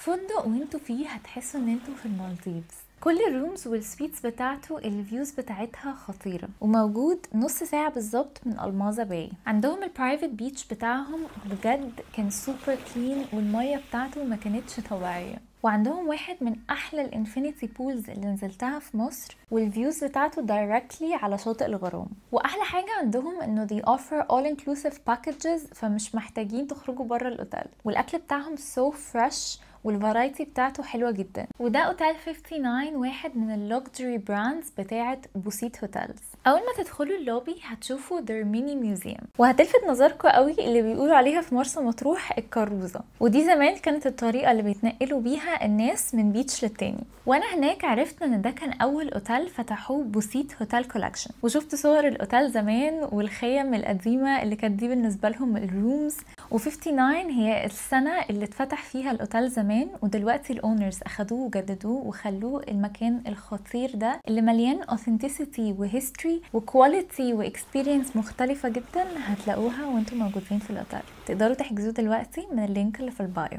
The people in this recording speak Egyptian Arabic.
فندق وانتوا فيه هتحسوا ان انتوا في المالديفز. كل ال rooms وال suites بتاعته ال views بتاعتها خطيرة، وموجود نص ساعة بالظبط من المازا Bay. عندهم ال private beach بتاعهم بجد كان super clean، والمية بتاعته ما كانتش طبيعية. وعندهم واحد من احلى ال infinity pools اللي نزلتها في مصر، وال views بتاعته directly على شاطئ الغرام. واحلى حاجة عندهم انه they offer all inclusive packages، فمش محتاجين تخرجوا بره الاوتيل. والاكل بتاعهم so fresh وال variety بتاعته حلوة جدا. وده اوتيل 59، واحد من ال luxury brands بتاعه Dusit Hotels. اول ما تدخلوا اللوبي هتشوفوا their mini museum، وهتلفت نظركم قوي اللي بيقولوا عليها في مرسى مطروح الكروزه، ودي زمان كانت الطريقة اللي بيتنقلوا بيها الناس من beach للتاني. وانا هناك عرفت ان ده كان اول اوتيل فتحوه Dusit Hotel Collection، وشفت صور الاوتيل زمان والخيم القديمة اللي كانت دي بالنسبة لهم ال rooms. و59 هي السنة اللي اتفتح فيها الاوتيل زمان، ودلوقتي ال owners اخدوه وجددوه وخلوه المكان الخطير ده اللي مليان authenticity و history و quality و experience مختلفة جدا، هتلاقوها وانتم موجودين في الاوتيل. تقدروا تحجزوه دلوقتي من ال link اللي في ال bio.